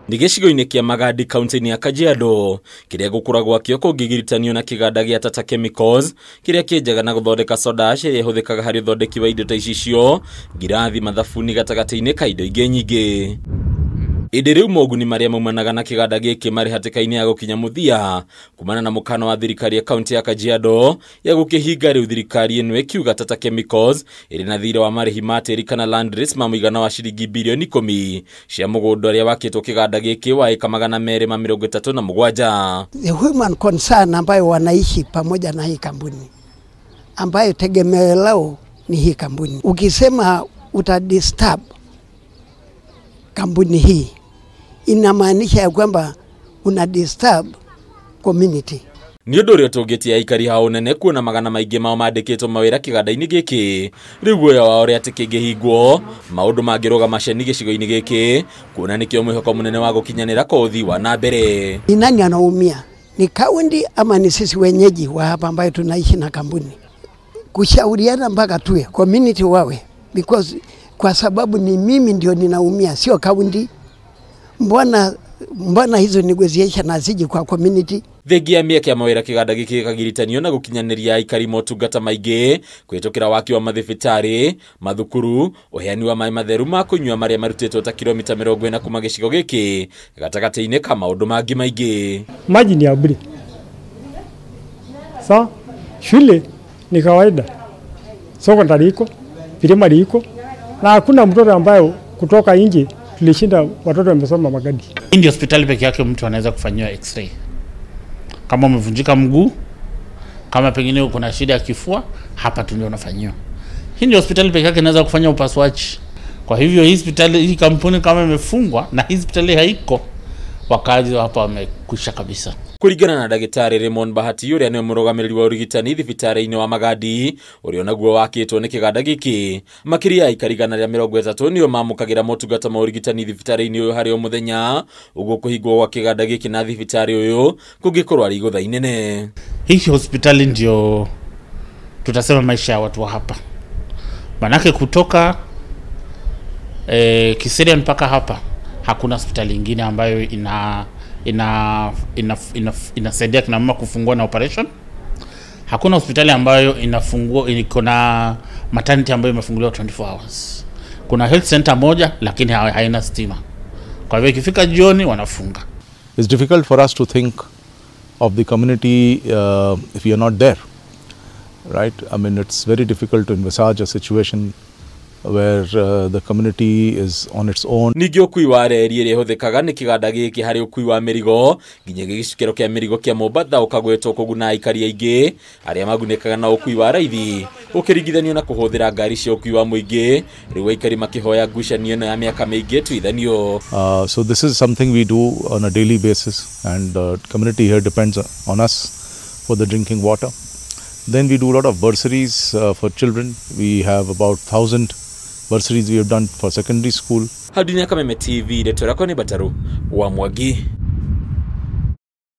Nĩ gĩcigo-inĩ kĩa Magadi kaunti-inĩ ya Kajiado kĩrĩa gũkũra gwakĩo kũngĩgiritanio na kĩganda gĩa Tata Chemicals kĩrĩa kĩenjaga na gũthondeka soda ash ĩrĩa ĩhũthĩkaga harĩ ũthondeki wa indo ta icicio, ngirathi, mathabuni gatagatĩ-inĩ ka indo ingĩ nyingĩ. Ĩndĩ rĩu moguni marĩa maumanaga na kĩganda gĩkĩ marĩ hatĩka-inĩ ya gũkinya mũthia kumana na mũkana wa thirikari ya kaunti ya Kajiado ya gũkĩhinga rĩu thirikari ĩno ĩkiuga Tata Chemicals ĩrĩ na thirĩ wa marĩhi ma tĩri kana land rates ma mũigana wa ciringi bilioni 10 cia mũgũnda ũrĩa wakĩtwo kĩganda gĩkĩ wa ĩka 237. The human concern ambayo wanaishi pamoja na hii kampuni, ambayo tegemeo lao ni hii kampuni. Ukisema utadisturb kampuni hii, inamaanisha ya kwamba una disturb community. Nĩ ũndũ ũrĩa ũtũngĩtie aikari hao nene kuona magana maingĩ mao mandĩkĩtwo mawĩra kĩganda-inĩ gĩkĩ. Rĩu guoya wao ũrĩa atĩ kĩngĩhingwo maũndũ mangĩrũgama ceni gĩcigo-inĩ gĩkĩ kuona nĩkĩo mwĩhoko mũnene wa gũkinyanĩra kwa ũthii wa na mbere. Ni nani anaumia? Ni kaunti ama ni sisi wenyeji wa hapa ambayo tunaishi na kampuni? Kushauriana mpaka tuwe community wawe, because kwa sababu ni mimi ndio ninaumia, sio kaunti. Mbona hizo negotiation haziji kwa community? Thengia mĩeke ya mawĩra kĩganda gĩkĩ gĩkagiritanio na gũkinyanĩria aikari motungata maingĩ kũhĩtũkĩra waki wa mathibitarĩ, mathukuru, ũheani wa maĩ matheru ma kũnyua marĩa marutĩtwo ta kilomita 40 kuma gĩcigo gĩkĩ gatagatĩ-inĩ ka maũndũ mangĩ maingĩ. Maji ni ya bure. Sawa? Shule ni kawaida. Sekondari iko, primary iko, na hakuna mtoto ambaye kutoka nje tulishinda watoto wamesoma Magadi. Hii ndio hospitali peke yake mtu anaweza kufanyiwa x-ray. Kama umevunjika mguu, kama pengine uko na shida ya kifua, hapa tu ndio unafanyiwa. Hii ndio hospitali peke yake inaweza kufanya upasuaji. Kwa hivyo hii hospitali, hii kampuni kama imefungwa na hii hospitali haiko, wakazi hapa wamekwisha kabisa. Kũringana na ndagĩtarĩ Raymond Bahati ũrĩa nĩwe mũrũgamĩrĩri wa ũrigitani thibitarĩ-inĩ wa Magadi ũrĩa onaguo wakĩtwo nĩ kĩganda gĩkĩ, makĩria ya aikari 130 nĩo mamũkagĩra motungata ma ũrigitani thibitarĩ-inĩ ũyũ harĩ o mũthenya, ũguo kũhingwo gwa kĩganda gĩkĩ na thibitarĩ ũyũ kũngĩkorwo arĩ igũtha inene. Hii hospitali ndio tutasema maisha ya watu wa hapa, manake kutoka Kiserian mpaka hapa hakuna hospitali nyingine ambayo inasaidia kina mama kufungua na operation. Hakuna hospitali ambayo inafungua iko na maternity ambayo imefunguliwa 24 hours. Kuna health center moja lakini haina stima. Kwa hivyo ikifika jioni wanafunga. It's difficult for us to think of the community if we are not there, right? I mean, it's very difficult to envisage a situation where the community is on its own. Ningĩ ũkui wa reri ĩrĩa ĩhũthĩkaga nĩ kĩganda gĩkĩ harĩ ũkui wa mĩrigo nginya gĩcukĩro kĩa mĩrigo kĩa Mombatha ũkagwetwo kũguna aikari aingĩ arĩa magunĩkaga na ũkui wa raithi ũkĩringithanio na kũhũthĩra ngari cia ũkui wa mũingĩ. Rĩu aikari makĩhoya ngucanio ĩno ya mĩaka mĩingĩ ĩtuithanio. So this is something we do on a daily basis, and the community here depends on us for the drinking water. Then we do a lot of bursaries for children. We have about 1,000 bursaries we have done for secondary school. Hau Kameme TV, ndeto yakwa nĩ Bataru wa Mwangi.